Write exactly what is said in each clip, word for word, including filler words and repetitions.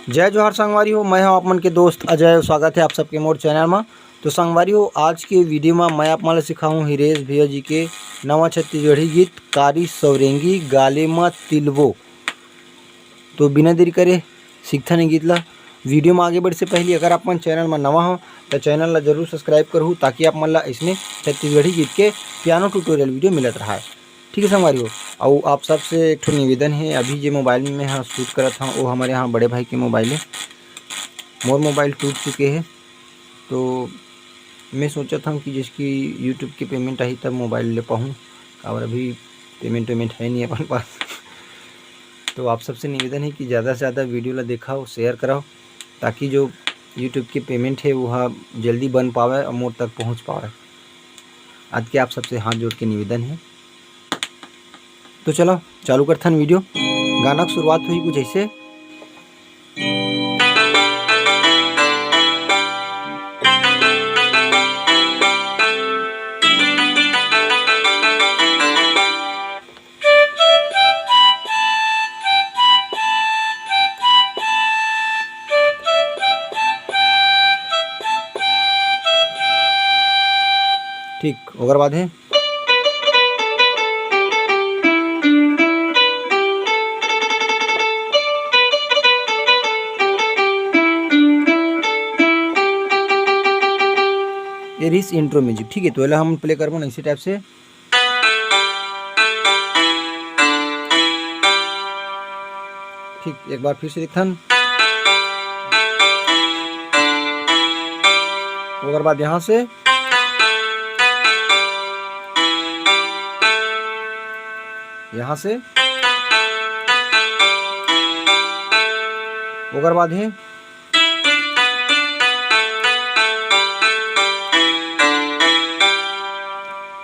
जय जोहार संगवारी हो, मैं हूं आप मन के दोस्त अजय। स्वागत है आप सबके मोर चैनल मा। तो संगवारी हो, आज के वीडियो मा मैं आप मन ला सिखाहूं हिरेश भैया जी के नवा छत्तीसगढ़ी गीत कारी सौरेंगी गाले मा तिलबो। तो बिना देरी करे सीखथन ये गीत ला। वीडियो मा आगे बढ़े से पहले अगर आप मन चैनल मा नवा हो तो चैनल ला जरूर सब्सक्राइब करहू, ताकि आप मन ला इसने छत्तीसगढ़ी गीत के पियानो ट्यूटोरियल वीडियो मिलत रहा। ठीक है संगवारी हो, अउ आप सबसे एक ठो निवेदन है, अभी जे मोबाइल में मैं हाँ शूट करत हूँ वो हमारे यहाँ बड़े भाई के मोबाइल है। मोर मोबाइल टूट चुके है, तो मैं सोचत हूँ कि जिसकी यूट्यूब के पेमेंट आई तब मोबाइल ले पाऊँ, और अभी पेमेंट वेमेंट है नहीं अपन पास। तो आप सबसे निवेदन है कि ज़्यादा से ज़्यादा वीडियो ला देखाओ, शेयर कराओ, ताकि जो यूट्यूब के पेमेंट है वो हा जल्दी बन पावे और मोर तक पहुँच पावे। आज के आप सबसे हाथ जोड़ के निवेदन है। तो चलो चालू करथन वीडियो। गाना की शुरुआत हुई कुछ ऐसे। ठीक, ओकर बाद है। ये रहिस इंट्रो म्यूजिक, ठीक है। तो एला हम प्ले करबो ना इसी टाइप से। ठीक, एक बार फिर से देखथन। ओकर बाद यहाँ से, यहाँ से, ओकर बाद है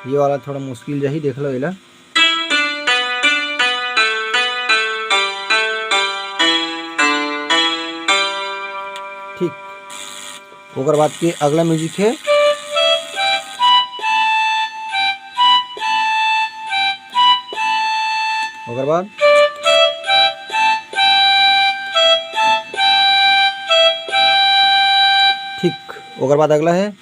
ये वाला थोड़ा मुश्किल जाही, देख लो एला। ठीक, ओकर बाद के अगला म्यूजिक है। ओकर बाद ठीक, ओकर बाद अगला है।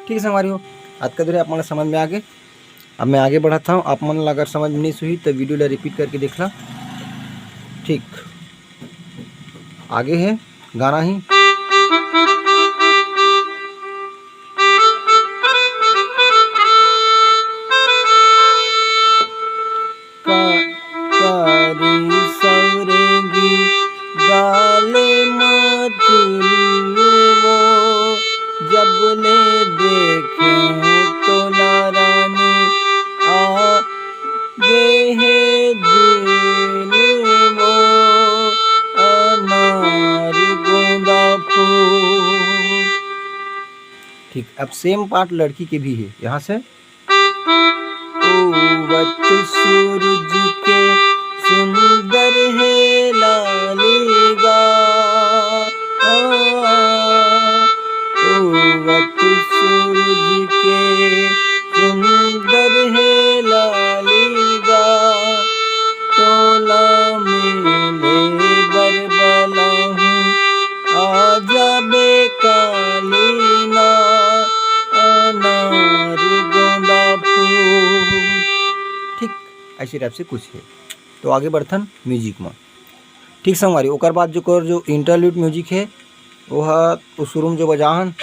ठीक है संगवारी हो, आज का दूरी आप मन ला समझ में आ गे। अब मैं आगे बढ़त हूँ, आप मन ला अगर समझ में नहीं सुही तो वीडियो ला रिपीट करके देख ला। ठीक, आगे है गाना ही। का-, कारी सौरेंगी गाले मत लीवो, जब ले देखे तोला रानी आ गे हे दिल मो अनार गोंदा फूल। ठीक, अब सेम पार्ट लड़की के भी है, यहाँ से। उवत सूरज के सुंदर है लाली गा, आ, उवत सूरज के सुंदर है लाली गा, तोला मिले बर बलाहूँ, आ जाबे काली ना अनार गोंदा फूल। ठीक, ऐसे टाइप से कुछ है। तो आगे बढ़थन म्यूजिक में। ठीक संगवारी, ओकर बाद जो कर जो इंटरलूड म्यूजिक है, वो हा, वो शुरू में जो बजाहन,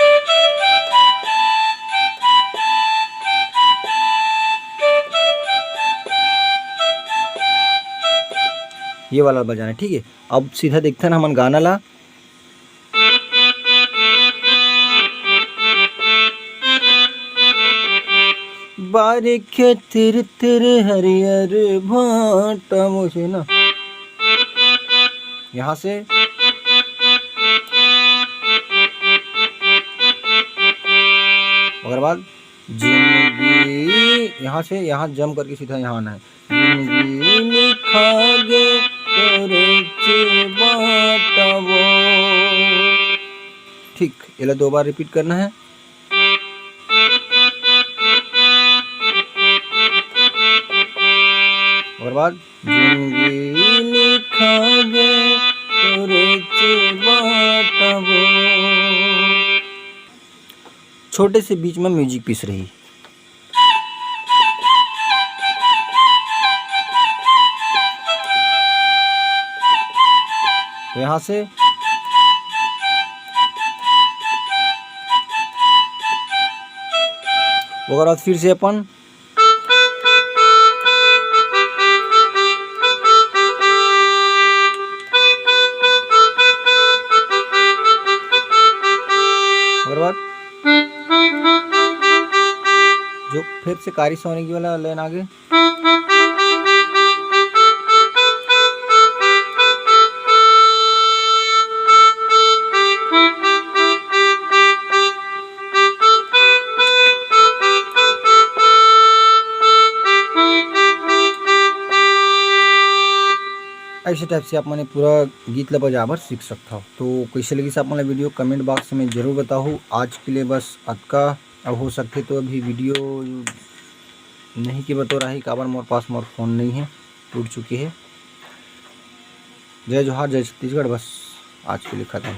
ये वाला बजाना है, ठीक है। अब सीधा देखथन हमन गाना ला। बारिखे तिर तिर हरियर भांटा मुझे ना, यहाँ से, ओकर बाद जिंदगी, यहाँ से, यहाँ जंप करके सीधा यहाँ आना है। जिंदगी लिखा गे तोरे एला दो बार रिपीट करना है। ओकर बाद, जिंदगी निखा गे तोरे चेबा टबो। छोटे से बीच में म्यूजिक पीस रही। तो यहाँ से ओकर बाद फिर से अपन ओकर बाद जो फिर से कारी सोने की वाला लाइन आगे। ऐसे टाइप से आप मने पूरा गीत ला बजा बर सीख सकथव। तो कैसे लगिस आप मन ला वीडियो, कमेंट बॉक्स में जरूर बताहू। आज के लिए बस अतका। अब हो सकथे तो अभी वीडियो नहीं के बतोर आही, काबर मोर पास मोर फोन नहीं है, टूट चुके है। जय जोहार, जय छत्तीसगढ़। बस आज के लिए खत्म।